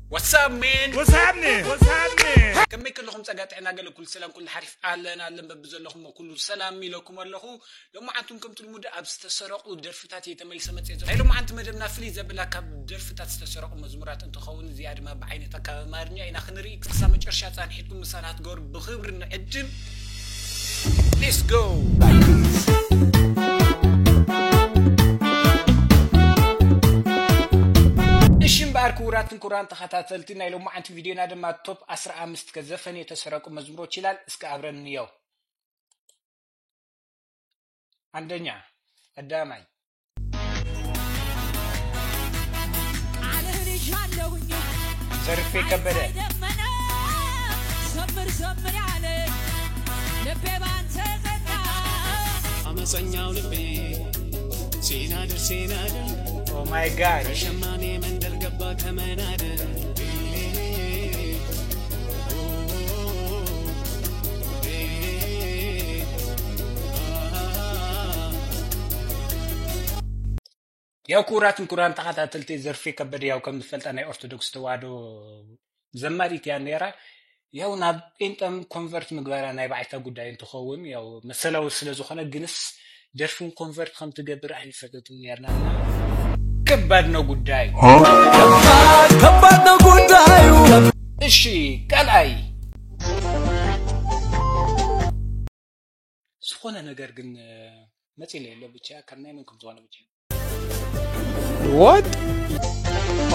What's up, man? What's happening? What's happening? ከመይ ከለኹም? ጸጋ ጥዕና ገለ ኩሉ ሰላም ኩሉ ሓሪፍ ኣለን ኣለን በብዘለኹም ኩሉ ሰላም ኢለኩም ኣለኹ። ሎማዓንቱም ከምቲ ልሙድ ኣብ ዝተሰረቑ ደርፍታት እየ ተመሊሰ መጽየ። ናይ ሎማዓንቲ መደብና ፍልይ ዘብላ ካብ ደርፍታት ዝተሰረቑ መዝሙራት እንትኸውን፣ እዚኣ ድማ ብዓይነታ ካብ ኣማርኛ ኢና ክንርኢ። ክሳብ መጨረሻ ጻንሒትኩም ምሳና ክትገሩ ብኽብሪ ንዕድም። Let's go! እሺ እምበኣር ክቡራትን ክቡራን ተኸታተልቲ ናይ ሎማዓንቲ ቪድዮና ድማ ቶፕ ዓሰርተ ኣምስተ ከዘፈን የተሰረቁ መዝሙሮች ይላል። እስከ አብረን እንየው። አንደኛ፣ ቀዳማይ። ቃልህን ይሻለሁኝ። ዘርፌ ከበደ። ደመና ዘምር ዘምር ያለ ልቤ ባንተ ቀና። አመፀኛው ልቤ ሲናድር ሲናድር Oh my God። ሸማኔ መንደር ገባ ከመናደር። ያው ክቡራትን ክቡራን ተኸታተልቲ፣ ዘርፌ ከበደ ያው ከም ዝፈልጣ ናይ ኦርቶዶክስ ተዋህዶ ዘማሪት እያ ነይራ። ያው ናብ ጴንጠም ኮንቨርት ምግባራ ናይ ባዕታ ጉዳይ እንትኸውን፣ ያው መሰላዊ ስለ ዝኾነ፣ ግንስ ደርፊን ኮንቨርት ከም ትገብር ኣይንፈልጥን ነርና። ከባድ ነው ጉዳዩ። ከባድ፣ ከባድ ነው ጉዳዩ። እሺ፣ ካልኣይ ዝኾነ ነገር ግን መፂለ የሎ ብቻ ካብ ናይ መን ከም ዝኾነ ብቻ። What?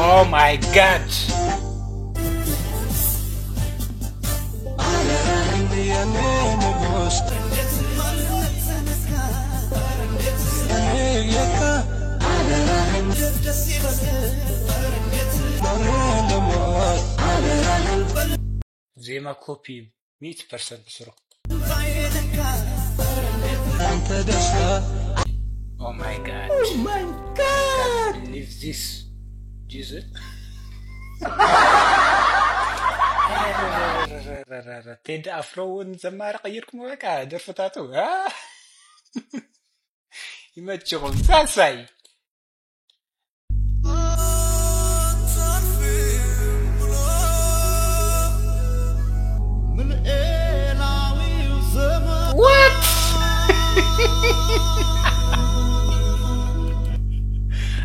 Oh my God! ዜማ ኮፒ ሚእቲ ፐርሰንት ስሩ። አንተ ደስታ Oh my God. Oh my God. Leave this. Jesus. ቴዲ ኣፍሮ እውን ዘማሪ ቀይርኩም በቃ ደርፍታቱ። አ? ይመችኹም። ሳሳይ። What?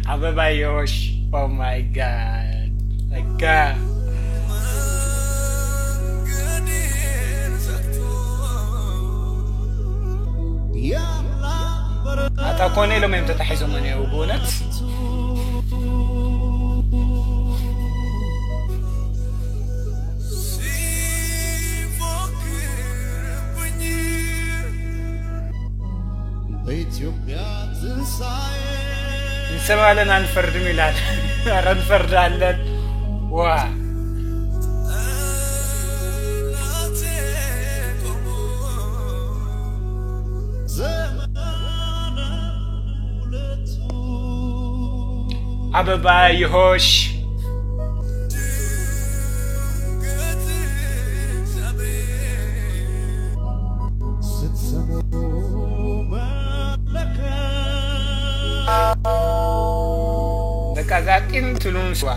አበባዮሽ፣ oh my God. ለካ ኣታ ኮነ ኢሎም እዮም ተታሒዞም ነይሩ ብእውነት። በኢትዮጵያ ትንሳኤ እንሰማለን አንፈርድም ይላል። ኧረ እንፈርዳለን። ዋ አበባ ይሆሽ። በቃ ዛቂን ትሉን ስዋ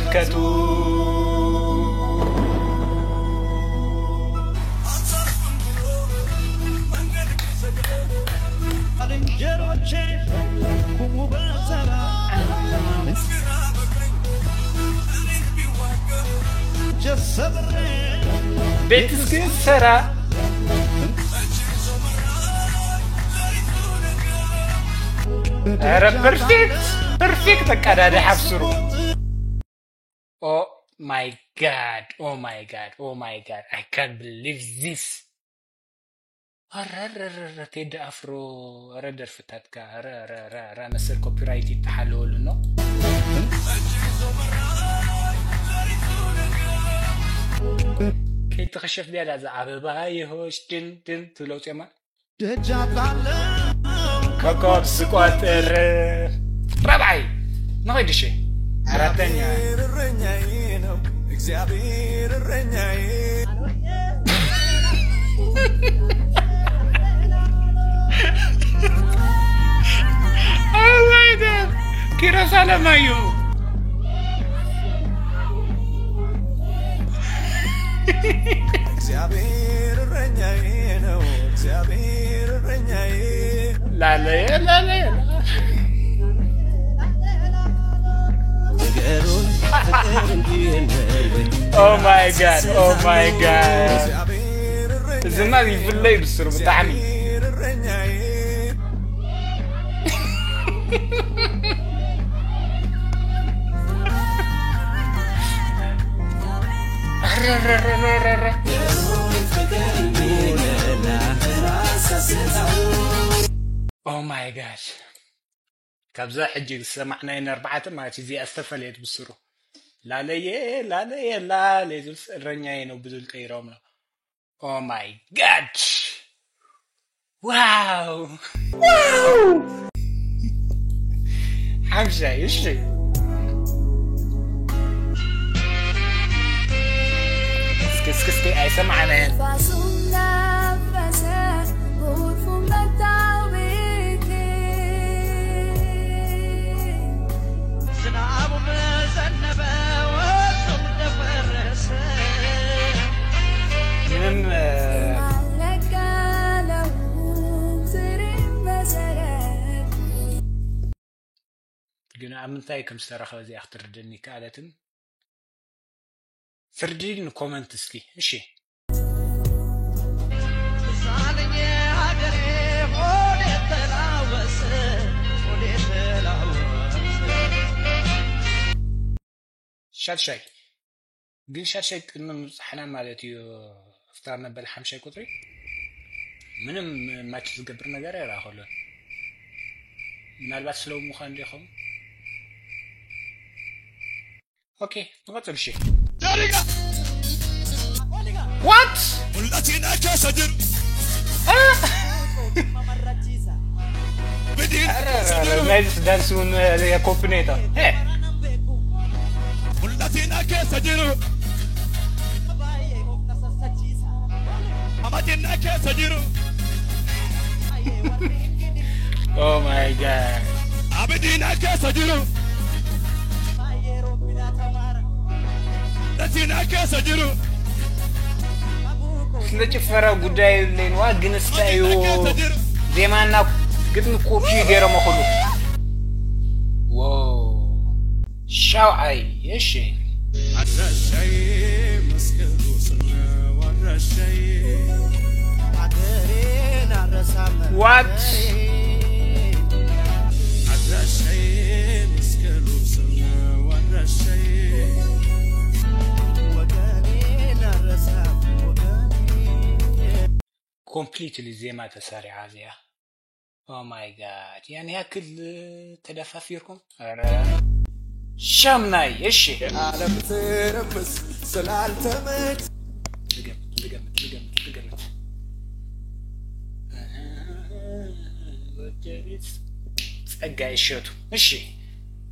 ተመልከቱ። ቤት እስክትሰራ ኧረ ፐርፌክት ፐርፌክት አቀዳደሕ አብስሩ። Oh my God, oh my God, oh my God, I can't believe this. ኧረ ቴዲ አፍሮ ኧረ ደርፍታትካ ኧረ ኧረ ኧረ ኧረ መሰል ኮፒራይት ይተሓለወሉ ነው። ከይትኸሸፍ ድያ እዛ ኣበባ ይሆሽ ድን ድን ትብለው ዜማ። ደጃፍ ላለ ኮከብ ስቆጥር ራብዓይ ንኸይድ እሺ። አራተኛ እረኛዬ ነው እግዚአብሔር Oh my God! ኪሮስ ኣለማየሁ። እግዚአብሔር እረኛዬ ነው፣ እግዚአብሔር እረኛዬ። ላለየ፣ ላለየ። Oh my God, oh my God. እዝማ ይፍለይ ብስሩ ብጣዕሚ። Oh my God. ካብዛ ሕጂ ዝሰማዕናየን ኣርባዕተ ማለት እዩ፣ እዚኣ ዝተፈለየት ብስሩ። ላለየ፣ ላለየ፣ ላለየ ዝብል እረኛዬ ነው ብዝብል ቀይሮም ነው። Oh my God! ዋው! ዋው! ሓምሻይ፣ እሺ። እስኪ፣ እስኪ፣ እስኪ፣ ኣይሰማዕናየን። ንፋሱ እናፈሰ ጎርፉ መታ ቤቴ። ዝናቡም ዘነበ ወንዙም ደፈረሰ። ምንም፣ እ፣ ማለቃለው ስር መሰረት። ግን ኣብ ምንታይ ከም ዝተረኸበ እዚኣ ክትርድእኒ ይከኣለትን። ፍርዲ ንኮመንት እስኪ። እሺ። ሻድሻይ። ግን ሻድሻይ ቅድሚ ምብጻሕና ማለት እዩ፣ ፍጣር ነበል ሓምሻይ ቁጽሪ ምንም ማች ዝገብር ነገር ኣይረኣኹሉን። ምናልባት ስለው ምዃን ዶ ይኸውን? ኦኬ፣ ንቐጽል እሺ። What? ኧረ፣ ኧረ፣ ኧረ፣ ናይዚስ ዳንስ እውን፣ እ፣ ኮፒ ነው የጠፋ። ሄ። Oh my God. ስለ ጭፈራ ጉዳይ የብለይን ዋ፣ ግን እስታዩ ዜማና ግጥሚ ኮፒ ገይሮም ኩሉ። ዋው። ሻውዓይ፣ እሺ። ኣድራሻዬ መስቀሉ ስር ነው ኣድራሻዬ። ሀገሬን አረሳም What? አድራሻዬ መስቀሉ ስር ነው አድራሻዬ። ወገኔን አረሳም ወገኔ። ኮምፕሊትሊ ዜማ ተሰሪዓ እዚኣ። Oh my God፣ ያን ያክል ተደፋፊርኩም? ኧረ ሻምናይ፣ እሺ። የዓለም ትርምስ ስላልተመች። ልገምት፣ ልገምት፣ ልገምት፣ ልገምት። ጸጋይ እሸቱ። እሺ።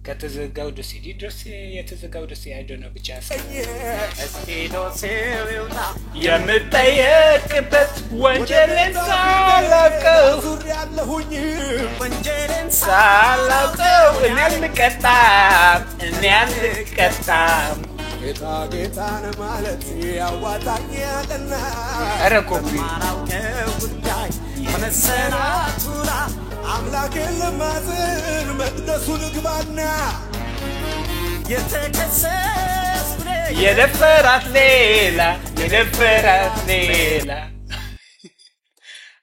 ከተዘጋው ደሴ፣ ዲ ደሴ፣ የተዘጋው ደሴ፣ I don't know፣ ብቻ እስኪ ደሴው ይውጣ። የምጠየቅበት ወንጀልን ሳላውቀው፣ ዙሪያለሁኝ ወንጀልን ሳላውቀው፣ እኔ አልቀጣም፣ እኔ አልቀጣም። ጌታ ጌታን ማለት ያዋጣኛልና፣ ኧረ ኮፒ። በማላውቀው ጉዳይ መሰናቱላ አምላኬን ልማጽን መቅደሱ ልግባና፣ የተከሰስኩ ነኝ። የደፈራት ሌላ፣ የደፈራት ሌላ።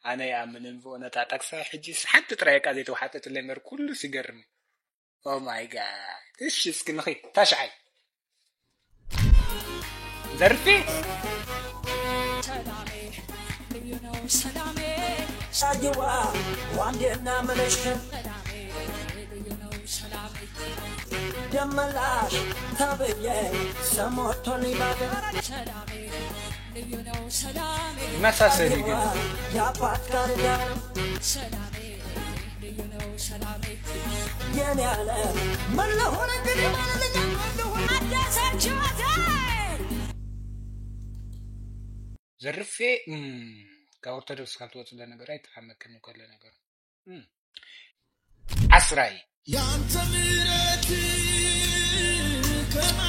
ኣነ ይኣምንን ብእውነት ኣጣቅሳ ሕጂ ሓንቲ ጥራይ እካ ዘይተዋሓጠትለይ እምበር ኩሉ ሲገርም። Oh my God። እሺ እስኪ ንኺድ ታሽዓይ። ደርፊ። ሰላሜ ልዩ ነው ሰላሜ። ሳጅዋ ዋንዴና መለሽከን። ሰላሜ ልዩ ነው ሰላሜ። ደመላሽ ተብዬ ሰሞቶን ይባገ። ሰላሜ ልዩ ነው ሰላሜ። መሳሰል ግን። የአባት ጋር ጋር። ሰላሜ ልዩ ነው ሰላሜ። የኔ ዓለም ምን ልሁን እንግዲህ ማለልኛ አዳሳችኋት። ዘርፌ እም፣ ካብ ኦርቶዶክስ ካብ ትወፅእ ነገር ኣይተሓመቅን ከሎ ነገር እም። ዓስራይ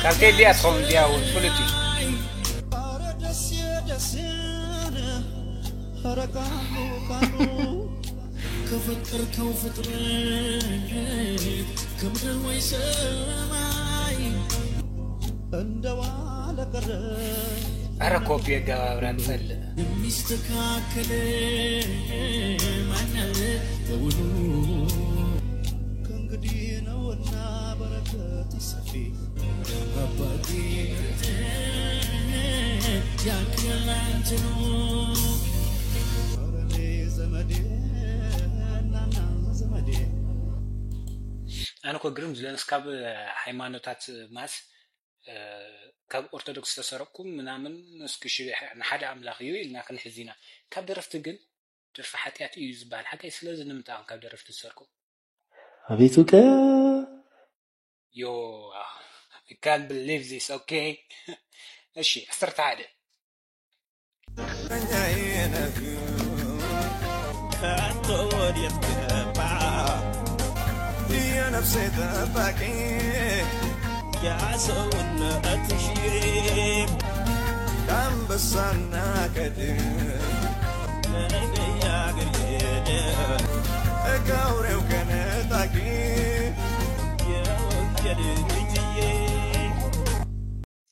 ካብ ቴዲ ኣትኸውን እዚኣ እውን ፍሉጥ እዩ። ከፈጠርከው ፍጥረት ከምድር ወይ ሰማይ እንደዋለ ቀረ። ኧረ ኮፒ የገባብራ ትፈልጥ። የሚስተካከል ማናለ ተውሉ ከእንግዲህ ነውና በረከት ይሰፊ። አባቴ ያክላንትኑ ዘመዴ ናና ዘመዴ። ኣነ እኮ ግርም ዝለንስ ካብ ሃይማኖታት ማስ ካብ ኦርቶዶክስ ተሰረቅኩም ምናምን እስኪ ንሓደ ኣምላኽ እዩ ኢልና ክንሕዝ ኢና። ካብ ደረፍቲ ግን ደርፊ ሓጢኣት እዩ ዝበሃል ሓቀይ ስለዚ ንምንታይ ካብ ደረፍቲ ዝሰርቁ? ኣቤት ውቀ ዮ I can't believe this okay እሺ ዓሰርተ ሓደ የነፍሴ ጠባቂ ያሰውነትሽ ከአንበሳና ከድር ከአውሬው ከነጣቂ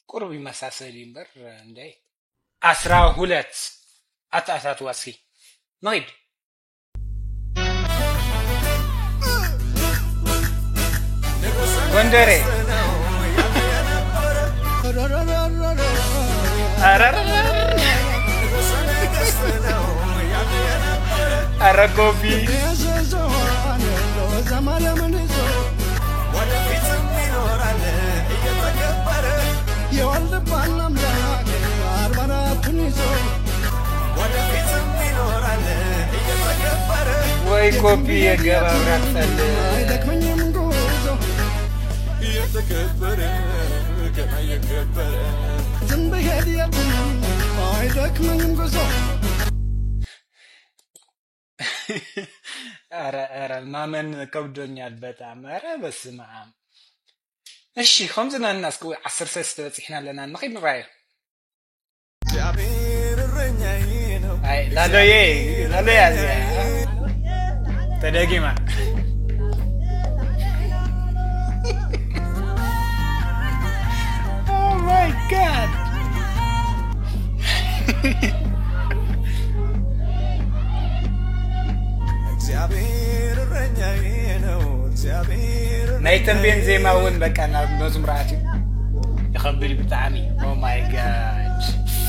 ቁሩብ ይመሳሰል እዩ እምበር እንደ ዓስራ ሁለት ኣታኣታት ዋሲ ንኺድ ጎንደሬ ኧረ ኮፒ ወደፊትም ይኖራል እየተከበረ የዋልድባን አምላክ አርባ አራቱን ይዞ ወደፊትም ይኖራል እየተከበረ ወይ ኮፒ የገባብራ ጸል አይደክመኝም ጉዞ እየተከበረ ገና እየከበረ ዝም ብሄድ የትም አይደክመኝም ጉዞ ኧረ ኧረ ማመን ከብዶኛል በጣም ኧረ በስመ አብ። እሺ ከምዚ ናና እስኪ ዓሰርተ ሰለስተ በፂሕና ኣለና ንኸይድ ንራየ እግዚአብሔር እረኛዬ ነው አይ ላሎዬ ላሎዬ አዚያ ተደጊማ Oh my God! እግዚአብሔር እረኛዬ ነው እግዚአብሔር ናይ ተንቤን ዜማ እውን በቃ ናብ መዝሙር ኣትዩ ይኸብል ብጣዕሚ Oh my God!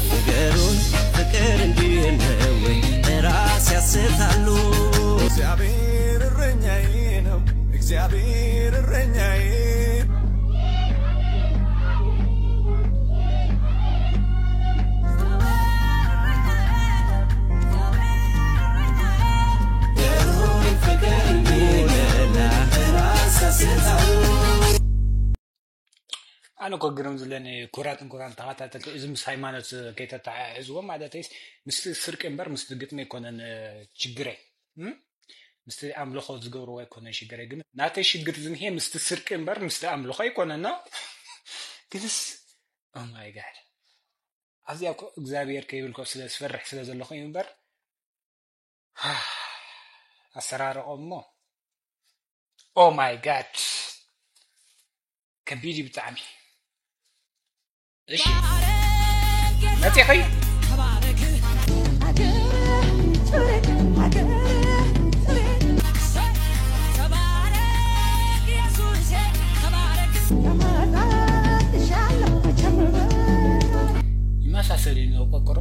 ነገሩን ፍቅር እንዲህ ነው ወይ ራስ ያስታሉ እግዚአብሔር እረኛዬ ነው እግዚአብሔር እረኛዬ ኣነ እኮ ግርም ዝለኒ ክቡራትን ክቡራን ተኸታተልቲ እዚ ምስ ሃይማኖት ከይተተሓሕዝዎ ማለተይስ ምስቲ ስርቂ እምበር ምስቲ ግጥሚ ኣይኮነን ችግረይ ምስቲ ኣምልኾ ዝገብርዎ ኣይኮነን ሽግረይ ግን ናተይ ሽግር ዝንሄ ምስቲ ስርቂ እምበር ምስቲ ኣምልኾ ኣይኮነን ግንስ ኦማይ ጋድ ኣብዚኣ እኮ እግዚኣብሔር ከይብል ኮ ስለ ዝፈርሕ ስለ ዘለኹ እዩ እምበር ኣሰራርቆ እሞ ኦማይ ጋድ ከቢድ እዩ ብጣዕሚ እሺ መፂኸይ ይመሳሰል እዩ ቆቆሮ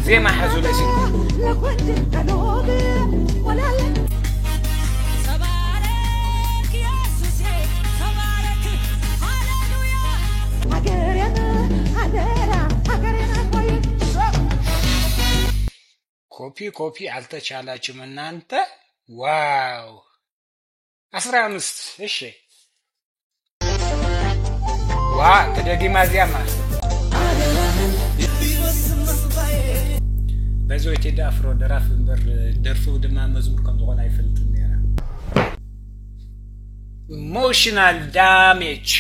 ዜማ ሓዙ ለሲ ኮፒ ኮፒ አልተቻላችሁም እናንተ ዋው አስራ አምስት እሺ ዋ ተደጊማ እዚኣ ማለት በዚ ወይ ቴዲ ኣፍሮ ደራፊ እምበር ደርፉ ድማ መዝሙር ከም ዝኾነ ኣይፈልጥን ነይረ። Emotional damage.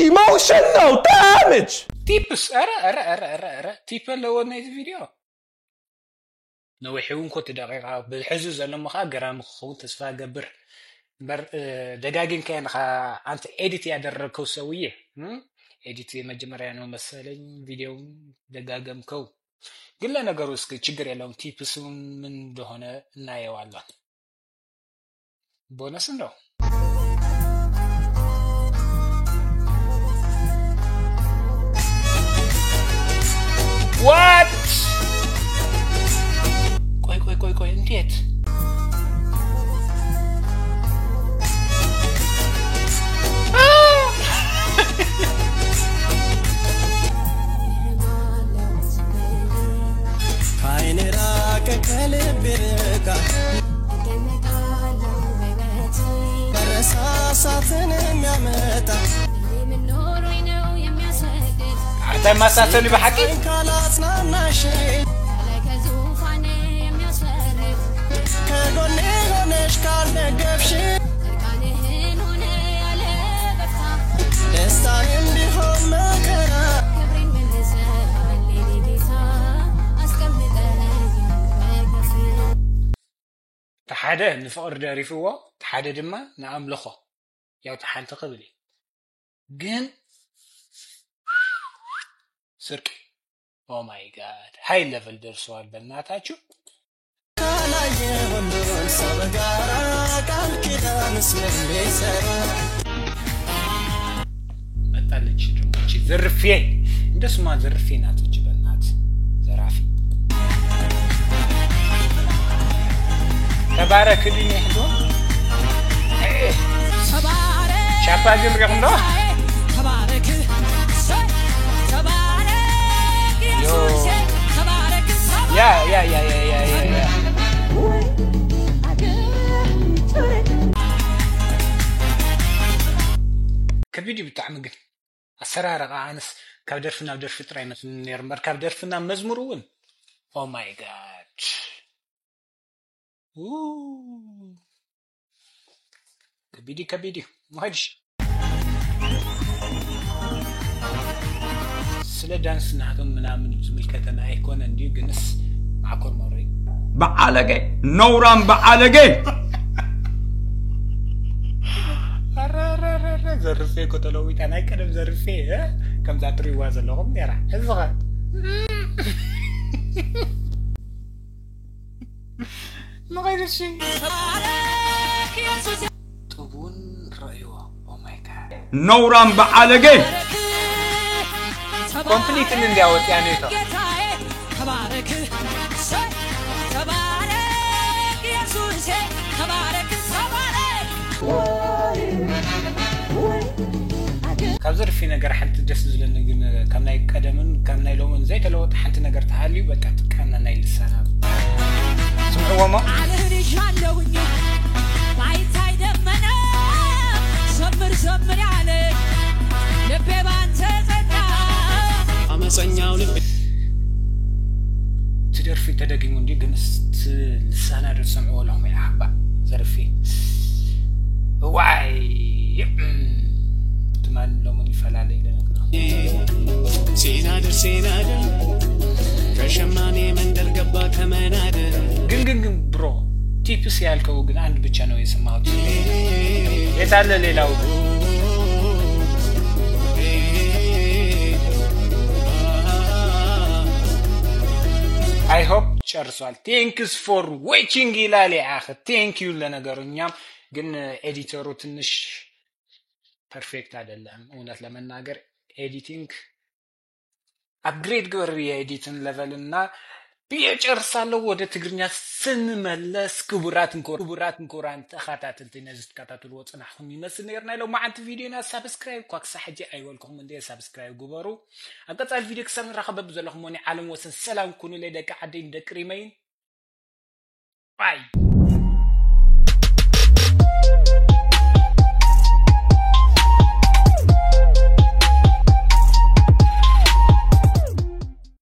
Emotional damage. Tips. ኧረ ኧረ ኧረ ኧረ ኧረ ቲፕ ኣለዎ ናይዚ ቪድዮ። ነዊሕ እውን ኮቲ ደቂቃ ብሕዚ ዘሎ ምኻ ገራሚ ክኸውን ተስፋ ገብር። እምበር ደጋጊምካ ንኻ ኣንተ ኤዲት ያደረግከው ሰውዬ። ኤዲት የመጀመሪያ ነው መሰለኝ። ቪዲዮውን ደጋገምከው። ግን ለነገሩ እስኪ ችግር የለውም። ቲፕስ ምን እንደሆነ እናየዋለን። ቦነስ እንደው What? ቆይ ቆይ ቆይ ቆይ እንዴት? ከዓይን ራቀ ከልብ ርቃ መረሳሳትን የሚያመጣ አተመሳሰሉ በሐቂ ካላጽናናሽ ከጎኔ ሆነሽ ካልደገፍሽ ደስታዬም ቢሆን መከራ ተሓደ ንፍቕሪ ደሪፍዎ ተሓደ ድማ ንኣምልኾ ያው ተሓንቲ ክብል እዩ ግን ስርቂ ኦማይ ጋድ ሃይ ለቨል ደርሰዋል በናታችሁ ካላየ ሁሉን ሰው ጋራ ቃል ኪዳን ስለሚሰራ መጣለች ደሞች ዝርፌ እንደ ስማ ዝርፌ ናት እች በናት ዘራፊ ተባረክልኝ ይሕዶ ሻፓ ግን ሪኹም ዶ ያ ያ ያ ያ ያ ያ ያ ከቢድ እዩ ብጣዕሚ ግን ኣሰራርቓ ኣነስ ካብ ደርፊ ናብ ደርፊ ጥራይ መስልኒ ነይሩ እምበር ካብ ደርፊ ናብ መዝሙር እውን ኦማይ ጋድ ከቢድ እዩ ከቢድ እዩ ምኸድሽ ስለ ዳንስ ናቶም ምናምን ዝምልከተና ኣይኮነ እንዲዩ ግንስ ማዕኮር መሪ በዓለገ ነውራም በዓለገ ዘርፌ እኮ ተለዊጣ ናይ ቀደም ዘርፌ ከምዛ ትሪዋ ዘለኹም ነራ እዚ ኸ ንኸይደሽ ጥቡን ረእይዎ ነውራም በዓለገ ኮምፕሊትሊ እንዲያወጥያ ኔቶ ተባረክ ተባረክ ኢየሱሴ ተባረክ ተባረክ ካብ ዘርፊ ነገር ሓንቲ ደስ ዝለኒ ግን ካብ ናይ ቀደምን ካብ ናይ ሎምን ዘይተለወጠ ሓንቲ ነገር ተሃልዩ በቃ ትቃና ናይ ልሳና ስምዕዎሞ ኣልህድሻለሁኝ ማይታይ ደመና ዘምር ዘምር ያለ ልቤ ባንተ ጸና አመፀኛው ልቤ ትደርፊ ተደጊሙ እንዲ ግን ልሳና ዶ ሰምዕዎ ሎም ሓባ ዘርፊ እዋይ ትማል ሎምን ይፈላለ ኢለ ነግሮ ሲናድር ሲናድር ከሸማኔ መንደር ገባ ከመናድር ግን ግን ግን ብሮ ቲፕስ ያልከው ግን አንድ ብቻ ነው የሰማሁት የታለ ሌላው I hope ጨርሷል thanks for watching ይላል ያኸ thank you ለነገሩ እኛም ግን ኤዲተሩ ትንሽ perfect አይደለም እውነት ለመናገር editing upgrade ግበር የኤዲትን level እና ብዬ ጨርሳለሁ ወደ ትግርኛ ስንመለስ ክቡራትን ክቡራትን ክቡራን ተኸታተልቲ ነዚ ትከታተልዎ ፅናሕኩም ይመስል ነይርና ኢሎም መዓንቲ ቪድዮና ሳብስክራይብ እኳ ክሳብ ሕጂ ኣይበልኩኹም እንደ ሳብስክራይብ ግበሩ ኣብ ቀፃሊ ቪድዮ ክሳብ ንራኸብ በብዘለኹም ወኒ ዓለም ወሰን ሰላም ኩኑለይ ደቂ ዓደይን ደቂ ሪመይን ባይ